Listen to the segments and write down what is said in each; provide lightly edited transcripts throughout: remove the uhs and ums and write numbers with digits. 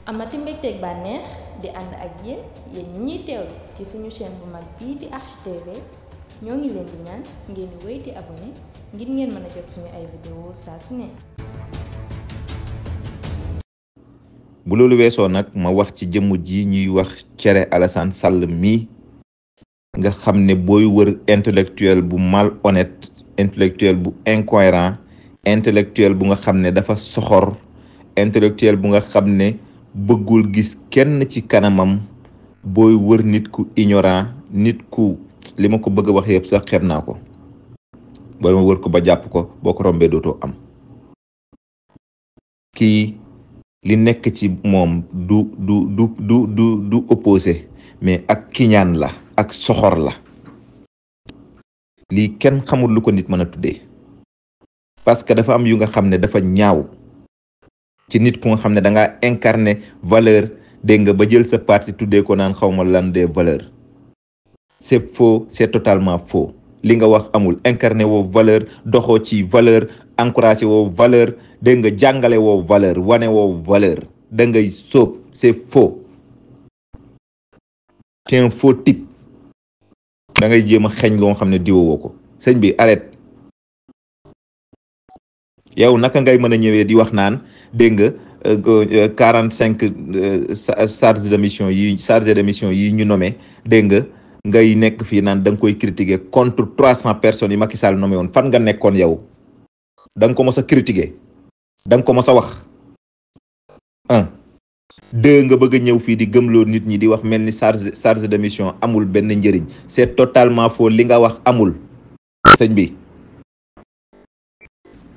amati mbégteeg bànneex di ànd ak yéen ñi ñuy teewlu ci suñu chaîne bu mag bii di Archi TV ñoo ngi leen di ñaan ngeen di wéy di abonné ngir ngeen mën a jot suñu ay vidéo saa su ne. bu loolu weesoo nag ma wax ci jëmm ji ñuy wax Thierry Alassane Sall mii nga xam ne booy wër intellectuel bu malhonnête, intellectuel bu incohérent, intellectuel bu nga xam ne dafa soxor, intellectuel bu nga xam ne bëggul gis kenn ci kanamam, booy wër nit ku ignorant, nit ku li ma ko bëgg a wax yëpp sax xeeb naa ko ba ma wër ko ba jàpp ko boo ko rombee dootoo am. Kii li nekk ci moom du opposé mais ak kiñaan la, ak soxor la. lii kenn xamul lu ko nit mën a tuddee parce que dafa am yu nga xam ne dafa ñaaw ci nit ku nga xam ne da ngaa incarner valeur, dégg nga ba jël sa parti tuddee ko naan xawma lan des valeurs. C'est faux, c'est totalement faux. li nga wax amul. Incarner woo valeur, doxoo ci valeur, encourager woo valeur, dégg nga jàngale woo valeur, wane woo valeur, da ngay sóob. C'est faux. C'est un faux type. da ngay jéem a xeeñ loo xam ne diwoo ko. sëñ bi arrête. yow naka ngay mën a ñëwee di wax naan dégg nga 45 chargé de mission yi ñu nommé dégg nga ngay nekk fii naan da nga koy critiquer contre 300 personnes yi Macky Sall nommé woon. fan nga nekkoon yow? da nga ko mos a critiquer? da nga ko mos a wax? 2 nga bëgg a ñëw fii di gëmloo nit ñi di wax mel ni chargé de mission amul benn njëriñ. C'est totalement faux. li nga wax amul. sëñ bi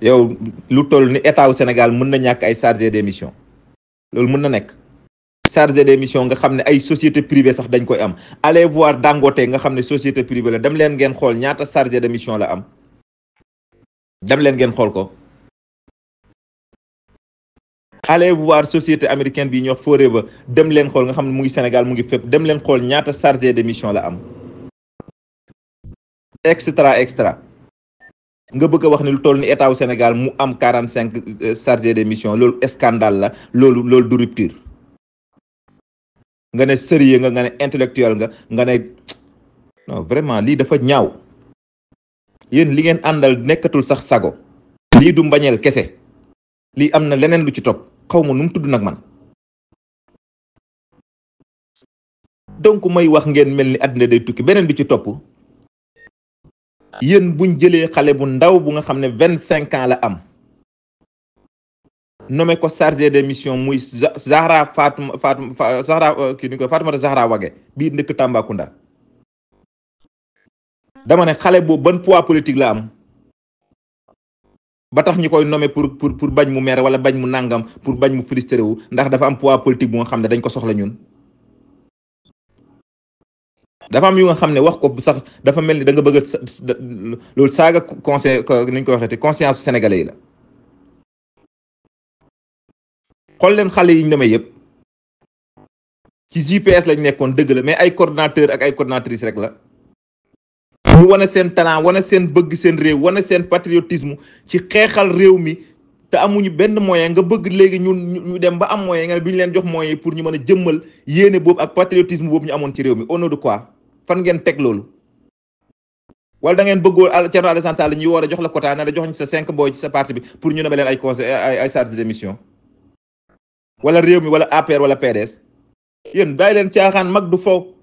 yow lu toll ni état wu Sénégal mën na ñàkk ay chargé de mission? loolu mën na nekk. chargé de mission nga xam ne ay société privée sax dañ koy am. allez voir Dangote nga xam ne société privée la. dem leen ngeen xool ñaata chargé de mission la am. dem leen ngeen xool ko. allez voir société américaine bi ñuy wax Forever, dem leen xool nga xam ne mu ngi Sénégal mu ngi fépp. dem leen xool ñaata chargé de mission la am. extra nga bëgg a wax ne lu toll ni état wu Sénégal mu am 45 chargé de mission. loolu scandale la. loolu du rupture. nga ne sérieux nga ne intellectuel nga ne non vraiment lii dafa ñaaw. yéen li ngeen àndal nekkatul sax sago. lii du mbañeel kese. lii am na leneen lu ci topp. xaw ma nu mu tudd nag man. donc may wax ngeen mel ni àddina day tukki. beneen bi ci topp yéen buñ jëlee xale bu ndaw bu nga xam ne 25 ans la am nommé ko chargé de mission muy Fatoumata Zahra Wague bii ndëkk Tambacounda. dama ne xale boobu ban poids politique la am ba tax ñu koy nommé pour bañ mu mer wala bañ mu nangam, pour bañ mu frustré wu ndax dafa am poids politique bu nga xam ne dañ ko soxla ñun. dafa am yu nga xam ne wax ko sax dafa mel ni da nga bëgg loolu saaga conseil ni ñu ko waxee te conscience sénégalais yi la. xool leen xale yi ñu demee yëpp ci GPS lañ nekkoon dëgg la mais ay coordonnateur ak ay coordonnatrice rek la. ñu wane seen talent, wane seen bëgg seen réew, wane seen patriotisme ci xeexal réew mi te amuñu benn moyen. nga bëgg léegi ñu dem ba am moyen nga ne duñu leen jox moyen pour ñu mën a jëmmal yéene boobu ak patriotisme boobu ñu amoon ci réew mi. au nom de quoi? fan ngeen teg loolu? wala da ngeen bëggoo Thierry Alassane Sall ñu war a jox la quota na la jox ñu sa 5 boy ci sa parti bi pour ñu nommer leen ay conseil ay chargé de mission, wala réew mi wala APR wala PDS. yéen bàyyi leen caaxaan. mag du fo.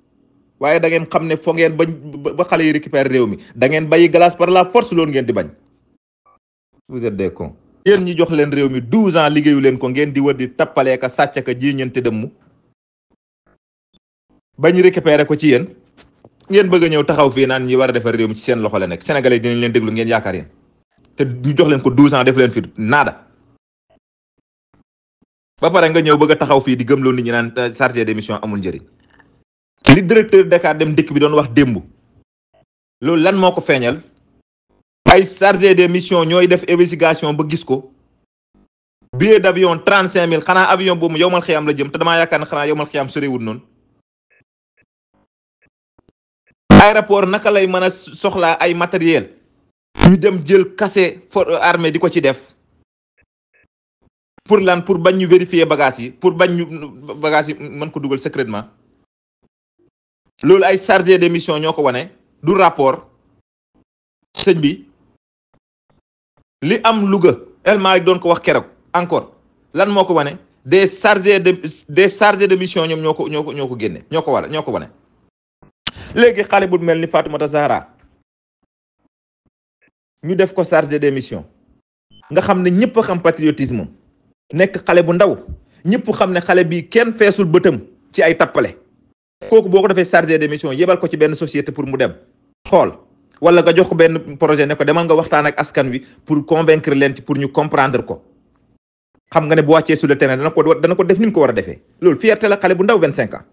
waaye da ngeen xam ne fo ngeen ba xale yi récupérer réew mi. da ngeen bàyyi glace par la force. loolu ngeen di bañ. vous êtes des cons. yéen ñi jox leen réew mi 12 ans liggéeyu leen ko ngeen di wër di tappalee ka sàcc ka jiiñante dëmm bañ récupérer ko ci yéen. ngeen bëgg a ñëw taxaw fii naan ñi war a defar réew mi ci seen loxo la nekk. sénégalais dinañ leen déglu ngeen yaakaar yéen te ñu jox leen ko 12 ans def leen fi naada. ba pare nga ñëw bëgg a taxaw fii di gëmloo nit ñi naan chargé de mission amul njëriñ. li directeur Dakar Dem Dikk bi doon wax démb loolu lan moo ko feeñal? ay chargé de mission ñooy def investigation ba gis ko. billet d'avion 35 000. xanaa avion boobu yowmal xiyam la jëm te damaa yaakaar ne xanaa yowmal xiyam soriwul noonu. aéroport naka lay mën a soxlaa ay matériel ñu dem jël kase armée di ko ci def. pour lan pour bañ ñu vérifier bagage yi pour bañ ñu bagage yi mën ko dugal secrètement loolu ay chargé de mission ñoo ko wane du rapport sëñ bi li am Louga El Malick doon ko wax keroog encore lan moo ko wane des chargés de mission ñoom ñoo ko génne ñoo ko wane léegi xale bu mel ni Fatoumata Zahra ñu def ko chargé de mission nga xam ne ñëpp a xam patriotisme nekk xale bu ndaw ñëpp xam ne xale bi kenn feesul bëtam ci ay tappale kooku boo ko defee chargé de mission yebal ko ci benn société pour mu dem xool wala nga jox ko benn projet ne ko demal nga waxtaan ak askan wi pour convaincre leen ci pour ñu comprendre ko xam nga ne bu wàccee sur le terrain dana ko def ni mu ko war a defee loolu fierté la xale bu ndaw 25 ans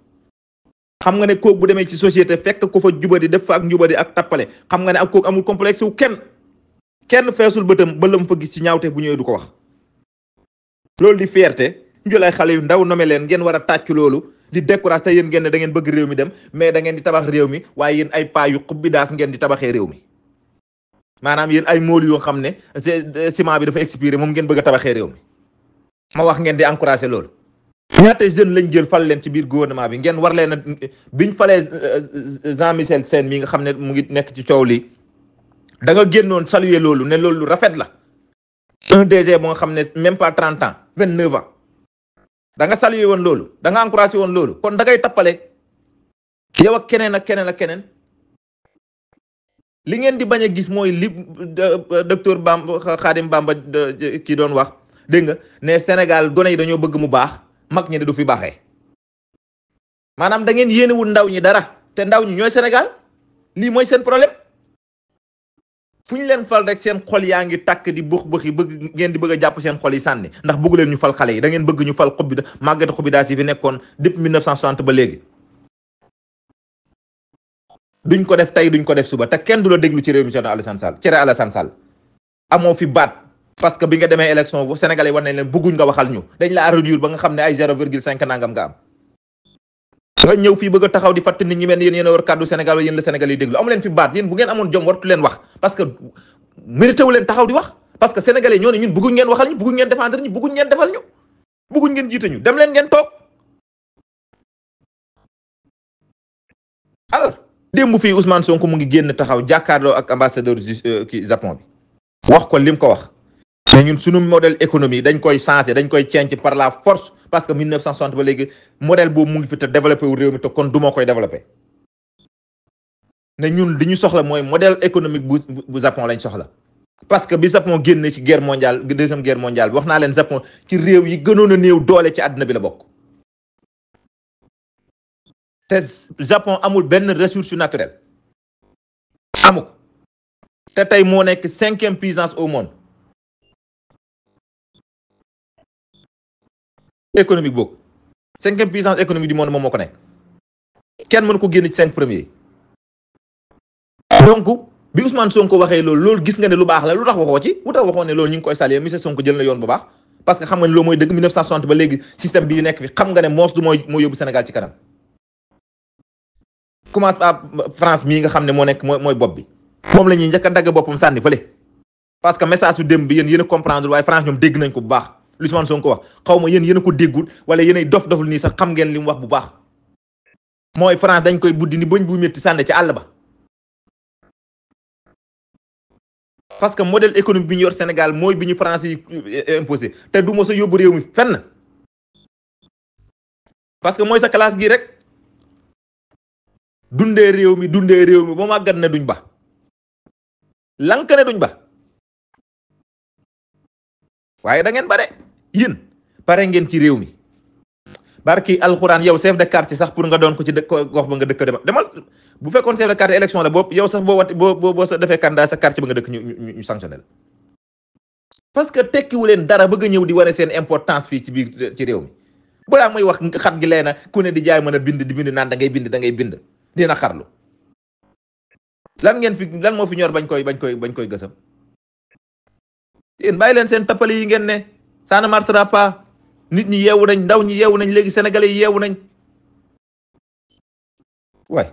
xam nga ne kooku bu demee ci société fekk ko fa jubadi def fa ak njubadi ak tappale xam nga ne ak kooku amul complexe wu kenn feesul bëtam ba lam fa gis ci ñaawte bu ñëwee du ko wax loolu di fierté ñu jël ay xale yu ndaw nome leen ngeen war a tàcc loolu di décourage te yéen ngeen ne da ngeen bëgg réew mi dem mais da ngeen di tabax réew mi waaye yéen ay paa yu xubbi daas ngeen di tabaxee réew mi maanaam yéen ay mool yoo xam ne ciment bi dafa expiré moom ngeen bëgg a tabaxee réew mi ma wax ngeen di encouragé loolu ñaata jeune lañ jël fal leen ci biir gouvernement bi ngeen war leen a biñ falee Jean Michel Sène mi nga xam ne mu ngi nekk ci coow lii da nga génnoon saluer loolu ne loolu lu rafet la un DG bu nga xam ne même pas 30 ans 29 ans da nga saluer woon loolu da nga encouragé woon loolu kon da ngay tappale yow ak keneen ak keneen ak keneen li ngeen di bañ a gis mooy li docteur Bamba Khadim Bamba kii doon wax dégg nga ne Sénégal gone yi dañoo bëgg mu baax mag ñi du fi baaxee maanaam da ngeen yéenewul ndaw ñi dara te ndaw ñi ñooy Sénégal lii mooy seen problème fu ñu leen fal rek seen xol yaa ngi tàkk di bëx yi bëgg ngeen di bëgg a jàpp seen xol yi sànni ndax bëggu leen ñu fal xale yi da ngeen bëgg ñu fal màggati xubidaas yi fi nekkoon depuis 1960 ba léegi duñ ko def tey duñ ko def suba te kenn du la déglu ci réew mi Thierno Alassane Sall amoo fi baat parce que bi nga demee élection bu Sénégalais war nañ leen bëgguñ nga waxal ñu dañ la réduire ba nga xam ne ay 0,5 nangam nga am nga ñëw fii bëgg a taxaw di fàtt nit ñi mel yéen yéen a war kàddu Sénégal yéen la Sénégal yi déglu amu leen fi baat yéen bu ngeen amoon jom wartu leen wax parce que mérité wu leen taxaw di wax parce que sénégalais ñoo ne ñun bëgguñ ngeen waxal ñu bëgguñ ngeen défendre ñu bëgguñ ngeen defal ñu bëgguñ ngeen jiite ñu dem leen ngeen toog alors démb fii Ousmane Sonko mu ngi génn taxaw jàkkaarloo ak ambassadeur ki Japon bi wax ko lim ko wax mais ñun suñu modèle économie dañ koy changer dañ koy change par la force parce que 1960 ba léegi modèle boobu mu ngi fi te développé wu réew mi te kon du ma koy développé ne ñun li ñu soxla mooy modèle économique bu Japon lañ soxla parce que bi Japon génne ci guerre mondiale deuxième guerre mondiale bi wax naa leen Japon ci réew yi gënoon a néew doole ci àdduna bi la bokk te Japon amul benn ressource naturelle amu ko te tey moo nekk 5e puissance au monde économique boobu 5e puissance économique du monde moom moo ko nekk kenn mënu ko génn ci 5 premiers donc bi Ousmane Sonko waxee loolu gis nga ne lu baax la lu tax waxoo ci lu tax waxoo ne loolu ñu ngi koy saluer monsieur Sonko jël na yoon bu baax parce que xam nga ne loolu mooy dëgg 1960 ba léegi système bi nekk fi xam nga ne moos du mooy yóbbu Sénégal ci kanam commence à France mii nga xam ne moo nekk mooy bopp bi moom la ñuy njëkk a dagg boppam sànni fële parce que message su démb bi yéen a comprendre waaye France ñoom dégg nañ ko bu baax lu Ousmane Sonko wax xaw ma yéen a ko déggul wala yéen ay dof-doful nii sax xam ngeen li mu wax bu baax mooy France dañ koy buddi ni bañ bu métti sànni ci àll ba parce que modèle économique bi ñu yor Sénégal mooy bi ñu français yi imposé te du mos a yóbbu réew mi fenn parce que mooy sa classe gi rek dundee réew mi ba màggat ne duñ ba lank ne duñ ba waaye da ngeen bare yéen pare ngeen ci réew mi barki alxuraan yow chef de quartier sax pour nga doon ko ci dëkk gox ba nga dëkk demal bu fekkoon chef de quartier élection la boobu yow sax boo sa defee candidat sa quartier ba nga dëkk ñu sanctionné la parce que tekkiwu leen dara bëgg a ñëw di wane seen importance fii ci biir ci réew mi balaa may wax xat gi leena ku ne di jaay mën a bind di bind naan da ngay bind dina xarlu lan moo fi ñor bañ koy gësam yéen bàyyi leen seen tappale yi ngeen ne ça ne marchera pas nit ñi yeewu nañ ndaw ñi yeewu nañ léegi sénégalais yi yeewu nañ waay